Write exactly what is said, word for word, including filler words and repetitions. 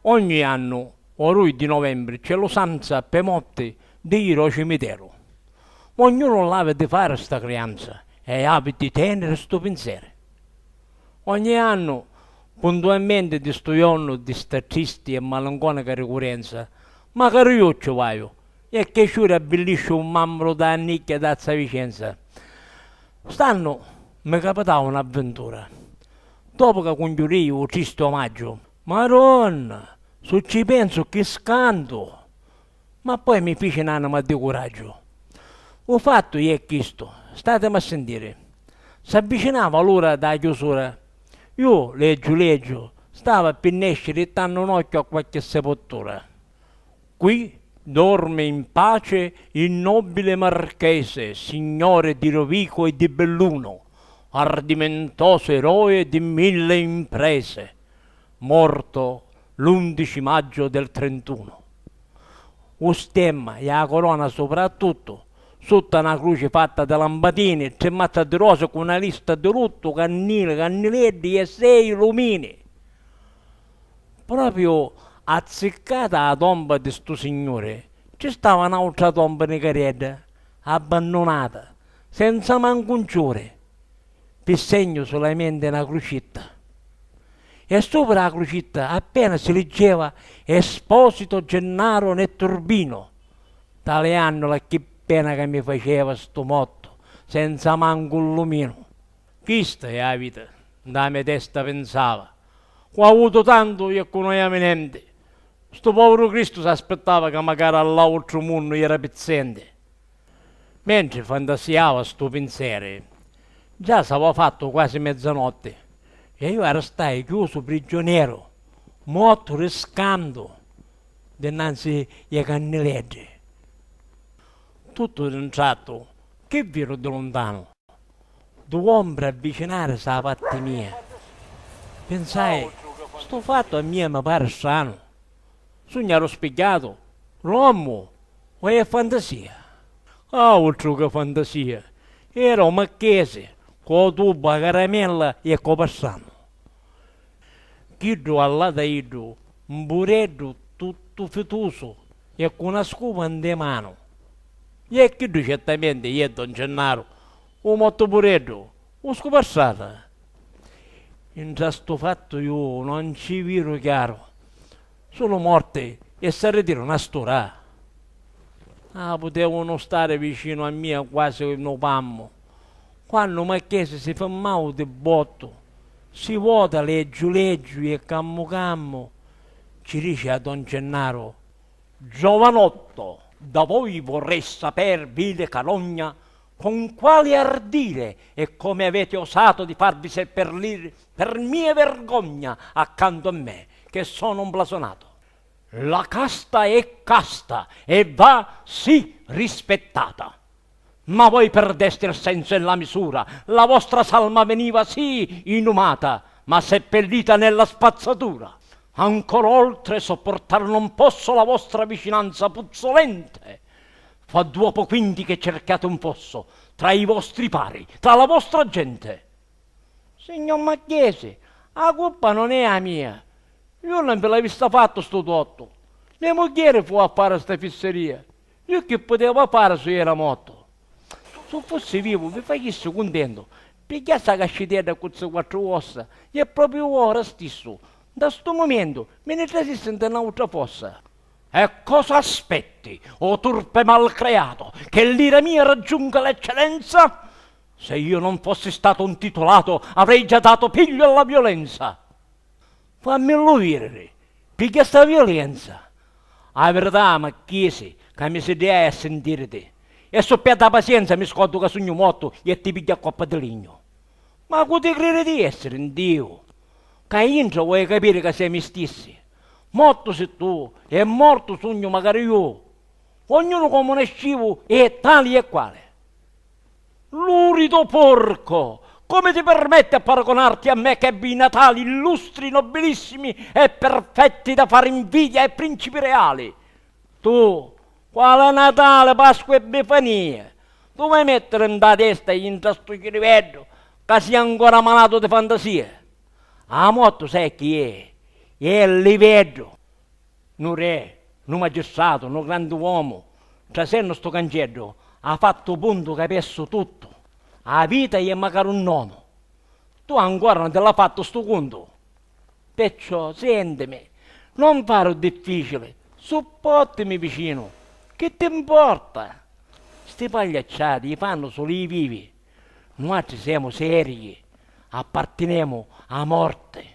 Ogni annu, ô dui di novembri, c'è l'usanza pê motti di jiri ô cimiteru. Ma ognunu l'havi di fari sta crianza e havi di tèniri stu pinseri. Ogni annu, puntualmenti di stu jornu di sta tristi e malincònica ricurrenza, macari iu ci vaiu e cchiacciuri abbillisciu un màmmuru dâ nicchia dâ zza Vicenza. St'annu mi capitau n'avvintura. Dopu ca cunchiudìu u tristi omaggiu, Maronna, su ci pensu chi scantu! Ma poi mi fici n'ànima di curaggiu. U fattu jè chistu, statimi a sintiri. S'avvicinava l'ura dâ chiusura. Iu, leggiu leggiu, stava pi nèsciri jittannu un occhiu a qualchi sepultura. Qui dorme in pace il nobile marchese, signore di Rovico e di Belluno, ardimentoso eroe di mille imprese, morto l'undici maggio del trentuno. U stemma e a corona supra a tuttu, sutta na cruci fatta di lampadini, tri mazza di rosi cu na lista di luttu, cannili, cannileddi e sei lumini. Propriu azziccata a tomba di stu signuri, ci stava n'autra tomba nicaredda, abbannunata, senza mancu un ciuri, pi segnu sulamenti na crucitta. E supra a crucitta appena si liggeva Esposito Gennaro Netturbino, taliannu la chi pena ca mi faceva stu mottu, senza mancu un luminu. Chista è a vita, nta me testa pinsava. Cu avutu tantu e cu no havi nenti. Stu povuru Cristu s'aspittava ca macari a l'autru munnu jera pizzenti. Mentri fantasiava stu pinseri, già s'ava fattu quasi mezzanotti e iu arristai chiusu prigioneru, mottu di scantu, dinanzi i cannileddi. Tuttu d'un trattu, chi viru di luntanu? Du ombra avvicinarisi a patti mia. Pinsai, stu fattu a mia mi pari stranu. Sugnu arruspigghiatu? Rommu? O è fantasia? Autru ca fantasia! Era u macchesi, cu o tubu, a caramella e co pastranu. Chiddu allata iddu, mbureddu tuttu fitusu e cu na scupa nte manu. E chiddu certamenti è don Gennaro, u mottu pureddu, u scupastrata. Intra stu fattu iu non ci viru chiaru, sulu morti e s'arritiru na stura. Ah, putevunu stari vicinu a mia quasi nu pammu. Quannu u macchesi si fimmau di bottu, si vota leggiu leggiu e cammu cammu, ci dici a don Gennaro: Giovanotto, da voi vorrei saper, vile calogna, con quale ardire e come avete osato di farvi seppellire per mia vergogna accanto a me, che sono un blasonato. La casta è casta e va, sì, rispettata. Ma voi perdeste il senso e la misura, la vostra salma veniva, sì, inumata, ma seppellita nella spazzatura. Ancora oltre sopportar non posso la vostra vicinanza puzzolente. Fa duopo quindi che cercate un fosso tra i vostri pari, tra la vostra gente. Signor Marchesi, a cuppa non è a mia. Iu non vi l'avissa fattu stu tottu. Me mugghieri fu a fari sta fisseria. Iu chi puteva fari su era mottu? Su fussi vivu vi facissi cuntentu. Pigghiassi a cascitedda cu zi quattru ossa e propriu ora stissu, nta stu mumentu, mi ni trasissi nta n'autra fossa. E cosa aspetti, o turpe malcreato, che l'ira mia raggiunga l'eccellenza? Se io non fossi stato un titolato, avrei già dato piglio alla violenza. Fammillu viriri, pigghia sta violenza. A virità, Marchesi, ca mi siddiai a sintiriti, e su pia dâ pazienza mi scordu ca sugnu mortu e ti pigghiu a coppa di lignu. Ma cu ti criri di essiri, un Diu? Ca intra vuoi capiri ca semu i stissi. Mortu si tu e mortu sugnu macari iu. Ognunu comu nascivu è tali e quali. Lurido porco! Come ti permetti a paragonarti a me che ebbi i natali illustri, nobilissimi e perfetti da fare invidia ai principi reali? Tu, quale Natale, Pasqua e Befania? Tu vai mettiri nta testa e intra stu ciriveddu ca si ancora malatu di fantasia? A mortu sai chi è? È liveddu. Nu re, nu magistratu, nu grandi uomu, trasennu stu canceddu, ha fattu u puntu ca persu tuttu, a vita e macari un nomu. Tu ancora non ti l'ha fattu stu cuntu? Perciò, sentimi, non fari u difficili, supportimi vicinu. Chi ti importa? Sti pagliacciati i fannu sulu i vivi. Nuatri semu serii, appartinemu a morti.